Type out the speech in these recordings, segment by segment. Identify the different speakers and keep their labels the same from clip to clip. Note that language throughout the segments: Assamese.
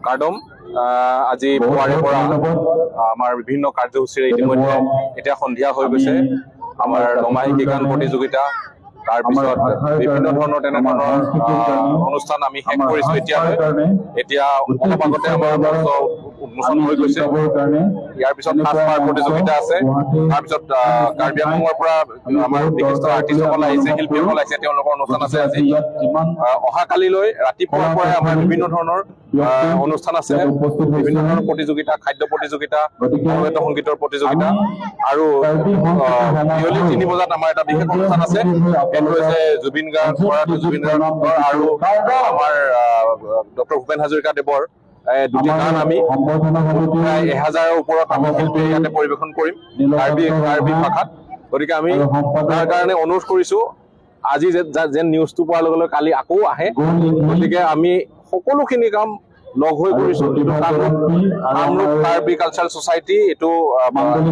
Speaker 1: কাৰ্ডম আজি পুৱাৰে পৰা আমাৰ বিভিন্ন কাৰ্যসূচীৰে ইতিমধ্যে এতিয়া সন্ধিয়া হৈ গৈছে। আমাৰ নমাহী গান প্ৰতিযোগিতা, তাৰপিছত বিভিন্ন ধৰণৰ তেনেধৰণৰ অনুষ্ঠান আমি শেষ কৰিছো এতিয়ালৈ। এতিয়া অলপ আগতে আমাৰ মঞ্চ উন্মোচন হৈ গৈছে। ইয়াৰ পিছত সাজপাৰ প্ৰতিযোগিতা আছে। তাৰপিছত কাৰ্বি আংলঙৰ পৰা আমাৰ বিশিষ্ট আৰ্টিষ্টসকল আহিছে, শিল্পীসকল আহিছে, তেওঁলোকৰ অনুষ্ঠান আছে আজি। অহাকালিলৈ ৰাতিপুৱাৰ পৰাই আমাৰ বিভিন্ন ধৰণৰ অনুষ্ঠান আছে, বিভিন্ন ধৰণৰ প্ৰতিযোগিতা, খাদ্য প্ৰতিযোগিতা, সমবেত সংগীতৰ প্ৰতিযোগিতা আৰু বিয়লি 3 বজাত আমাৰ এটা বিশেষ অনুষ্ঠান আছে। সেইটো হৈছে জুবিন গাৰ্গ, প্ৰয়াত জুবিন গাৰ্গৰ আৰু আমাৰ ডক্টৰ ভূপেন হাজৰিকা দেৱৰ দুটি গান আমি প্ৰায় 1000ৰ ওপৰত আমি শিল্পী ইয়াতে পৰিৱেশন কৰিম কাৰ্বি কাৰ্বি ভাষাত। গতিকে আমি তাৰ কাৰণে অনুৰোধ কৰিছো, আজি যেন নিউজটো পোৱাৰ লগে লগে কালি আকৌ আহে। গতিকে আমি সকলোখিনি কাম লগ হৈ কৰিছো। এইটো কামৰূপ কামৰূপ কাৰ্বি কালচাৰেল ছচাইটি, এইটো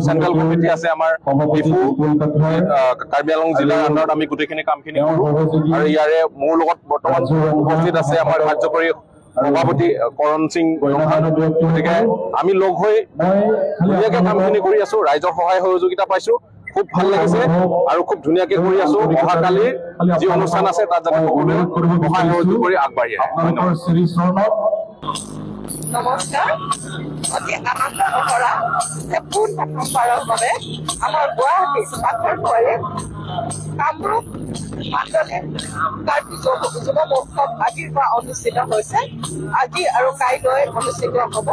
Speaker 1: চেণ্ট্ৰেল কমিটি আছে আমাৰ ডিফু, কাৰ্বি আংলং জিলাৰ আণ্ডাৰত আমি গোটেইখিনি কামখিনি কৰো। আৰু ইয়াৰে মোৰ লগত বৰ্তমান উপস্থিত আছে আমাৰ কাৰ্যকৰী সভাপতি কৰণ সিং ৰংহাং। গতিকে আমি লগ হৈ ধুনীয়াকে কামখিনি কৰি আছো। ৰাইজৰ সহায় সহযোগিতা পাইছো, খুব ভাল লাগিছে আৰু খুব ধুনীয়াকে কৰি আছো। অহাকালিৰ যি অনুষ্ঠান আছে, তাত যাতে সকলোৱে সহায় সহযোগ কৰি আগবাঢ়ি আহে। ধন্যবাদ।
Speaker 2: নমস্কাৰ। অতি আনন্দ কৰা যে পোন প্ৰথমবাৰৰ বাবে আমাৰ গুৱাহাটী পাথৰকোৱাৰীত কামৰূপ মাণ্ডলিক কাৰ্বি যুৱ যুৱ মহোৎসৱ আজিৰ পৰা অনুষ্ঠিত হৈছে। আজি আৰু কাইলৈ অনুষ্ঠিত হ'ব।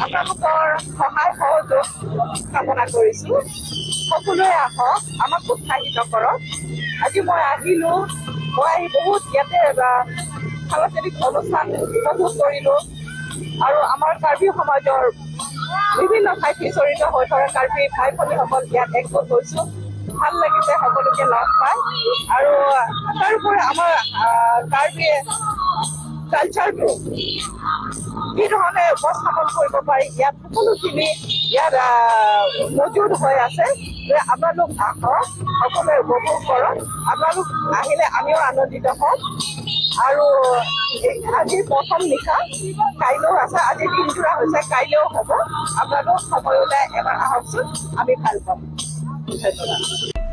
Speaker 2: আপোনালোকৰ সহায় সহযোগ কামনা কৰিছো। সকলোৱে আহক, আমাক উৎসাহিত কৰক। আজি মই আহিলো, মই আহি বহুত ইয়াতে সাংস্কৃতিক অনুষ্ঠান উপভোগ কৰিলো আৰু আমাৰ কাৰ্বি সমাজৰ বিভিন্ন ঠাইত সিঁচৰিত হৈ থকা কাৰ্বি ভাই ভনীসকল ইয়াত একগোট হৈছো। ভাল লাগিছে সকলোকে লগ পাই। আৰু তাৰোপৰি আমাৰ কাৰ্বি কালচাৰটো কি ধৰণে উপস্থাপন কৰিব পাৰি, ইয়াত সকলোখিনি ইয়াত মজুত হৈ আছে যে আপোনালোক আহক, সকলোৱে উপভোগ কৰক। আপোনালোক আহিলে আমিও আনন্দিত হ'ম। আৰু আজি প্ৰথম নিশা, কাইলৈও আছে। আজি দিনযোৰা হৈছে, কাইলৈও হ'ব। আপোনালোক সময় ওলাই এবাৰ আহকচোন, আমি ভাল পাম। ধন্যবাদ।